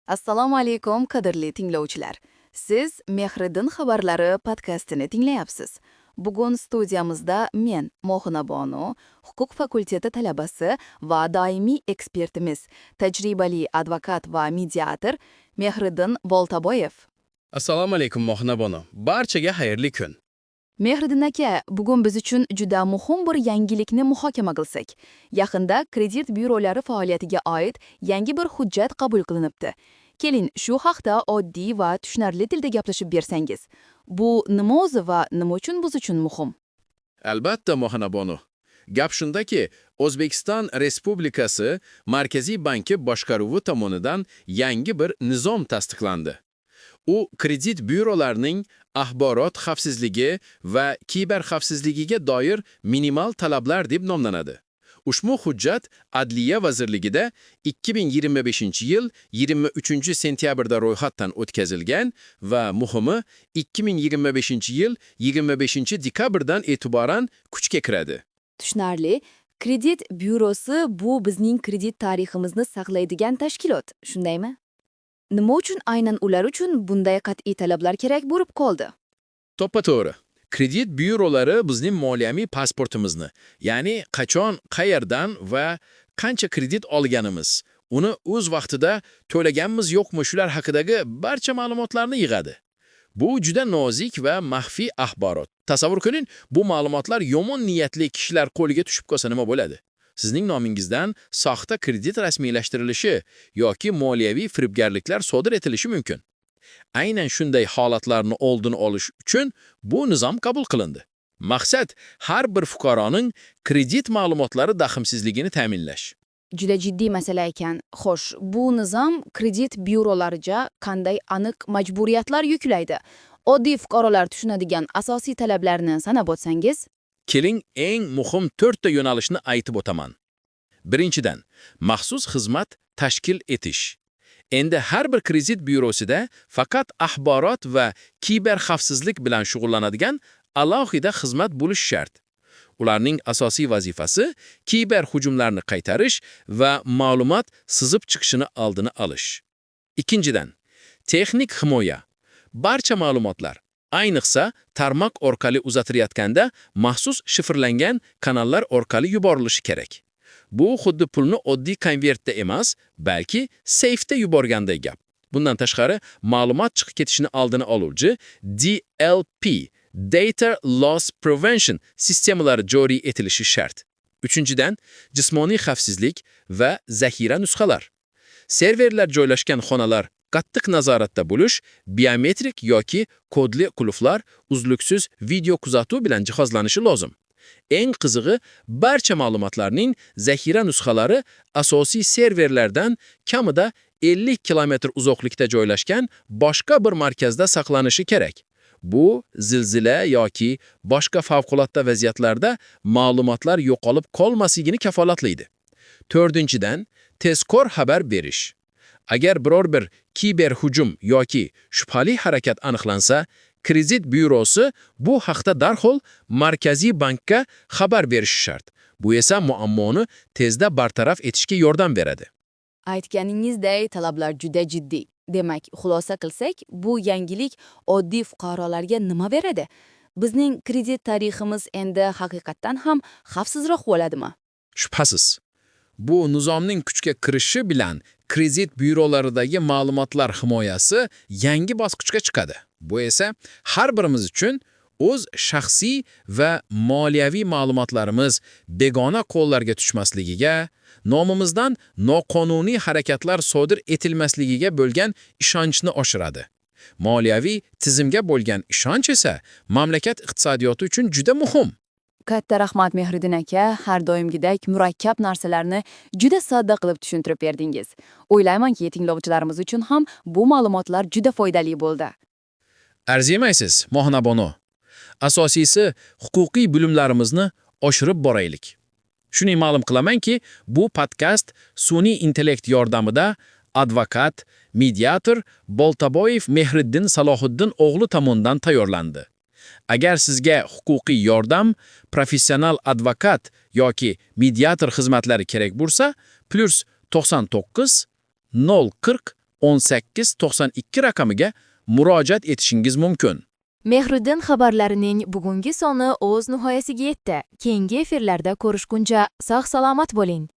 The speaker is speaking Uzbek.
Assalomu alaykum, qadrli tinglovchilar. Siz Mehriddin xabarlari podkastini tinglayapsiz. Bugun studiyamizda men, Mohina Bonu, huquq fakulteti talabasi va doimiy ekspertimiz, tajribali advokat va mediator Mehriddin Boltaboyev. Assalomu alaykum, Mohina bonu. Barchaga xayrli kun. Mehriddin aka, bugun biz uchun juda muhim bir yangilikni muhokama qilsak. Yaqinda kredit byurolari faoliyatiga oid yangi bir hujjat qabul qilinibdi. Keling, shu haqda oddiy va tushunarli tilda gaplashib bersangiz. Bu nima o'zi va nima uchun biz uchun muhim? Albatta, Mohina bonu. Gap shundaki, O'zbekiston Respublikasi Markaziy banki boshqaruvi tomonidan yangi bir nizom tasdiqlandi. U kredit byurolarining axborot xavfsizligi va kiber xavfsizligiga doir minimal talablar deb nomlanadi. Ushbu hujjat Adliya vazirligida 2025-yil 23-sentyabrda ro'yxatdan o'tkazilgan va muhimi, 2025-yil 25-dekabrdan e'tiboran kuchga kiradi. Tushunarli. Kredit byurosi bu bizning kredit tariximizni saqlaydigan tashkilot, shundaymi? Nima uchun aynan ular uchun bunday qat'iy talablar kerak bo'lib qoldi? To'ppa-to'g'ri. Kredit byurolari bizning moliyaviy pasportimizni, ya'ni qachon, qayerdan va qancha kredit olganimiz, uni o'z vaqtida to'laganmiz yo'qmi, shular haqidagi barcha ma'lumotlarni yig'adi. Bu juda nozik va maxfiy axborot. Tasavvur qiling, bu ma'lumotlar yomon niyatli kishilar qo'liga tushib qolsa nima bo'ladi? Sizning nomingizdan soxta kredit rasmiylashtirilishi yoki moliyaviy firibgarliklar sodir etilishi mumkin. Aynan shunday holatlarni oldini olish uchun bu nizom qabul qilindi. Maqsad har bir fuqaroning kredit ma'lumotlari daxmsizligini ta'minlash. Juda jiddiy masala ekan. Xo'sh, bu nizom kredit byurolariga qanday aniq majburiyatlar yuklaydi? Oddiy fuqarolar tushunadigan asosiy talablarni sanab o'tsangiz? Keling, eng muhim to'rtta yo'nalishni aytib o'taman. Birinchidan, maxsus xizmat tashkil etish. Endi har bir kredit byurosida faqat axborot va kiber xavfsizlik bilan shug'ullanadigan alohida xizmat bo'lishi shart. Ularning asosiy vazifasi kiber hujumlarni qaytarish va ma'lumot sizib chiqishini oldini olish. Ikkinchidan, texnik himoya. Barcha ma'lumotlar, ayniqsa tarmoq orqali uzatilayotganda, maxsus shifrlangan kanallar orqali yuborilishi kerak. Bu xuddi pulni oddiy konvertda emas, balki seyfda yuborganday gap. Bundan tashqari, ma'lumot chiqib ketishini oldini oluvchi DLP, Data Loss Prevention sistemalari joriy etilishi shart. Uchinchidan, jismoniy xavfsizlik va zaxira nusxalar. Serverlar joylashgan xonalar qattiq nazoratda bo'lish, biometrik yoki kodli qulflar, uzluksiz video kuzatuv bilan jihozlanishi lozim. Eng qizig'i, barcha ma'lumotlarning zaxira nusxalari asosiy serverlardan kamida 50 kilometr uzoqlikda joylashgan boshqa bir markazda saqlanishi kerak. Bu zilzila yoki boshqa favqulodda vaziyatlarda ma'lumotlar yo'qolib qolmasligini kafolatlaydi. To'rtinchidan, tezkor xabar berish. Agar biror bir kiber hujum yoki shubhali harakat aniqlansa, kredit byurosi bu haqda darhol Markaziy bankka xabar berishi shart. Bu esa muammoni tezda bartaraf etishga yordam beradi. Aytganingizdek, talablar juda jiddiy. Demak, xulosa qilsak, bu yangilik oddiy fuqarolarga nima beradi? Bizning kredit tariximiz endi haqiqatdan ham xavfsizroq bo'ladimi? Shubhasiz. Bu nizomning kuchga kirishi bilan kredit byurolaridagi ma'lumotlar himoyasi yangi bosqichga chiqadi. Bu esa har birimiz uchun o'z shaxsiy va moliyaviy ma'lumotlarimiz begona qo'llarga tushmasligiga, nomimizdan noqonuniy harakatlar sodir etilmasligiga bo'lgan ishonchni oshiradi. Moliyaviy tizimga bo'lgan ishonch esa mamlakat iqtisodiyoti uchun juda muhim. Katta rahmat, Mehriddin aka, har doimgidek murakkab narsalarni juda sodda qilib tushuntirib berdingiz. O'ylaymanki, tinglovchilarimiz uchun ham bu ma'lumotlar juda foydali bo'ldi. Arzimaysiz, Mohina bonu. Asosiysi, huquqiy bilimlarimizni oshirib boraylik. Shuni ma'lum qilamanki, bu podkast sun'iy intellekt yordamida advokat, mediator Boltaboyev Mehriddin Salohiddin o'g'li tomonidan tayyorlandi. Agar sizga huquqiy yordam, professional advokat yoki mediator xizmatlari kerak bo'lsa, +99 040. 18 92 raqamiga murojaat etishingiz mumkin. Mehriddin xabarlarining bugungi soni o'z nihoyasiga yetdi. Keyingi efirlarda ko'rishguncha sog'-salomat bo'ling.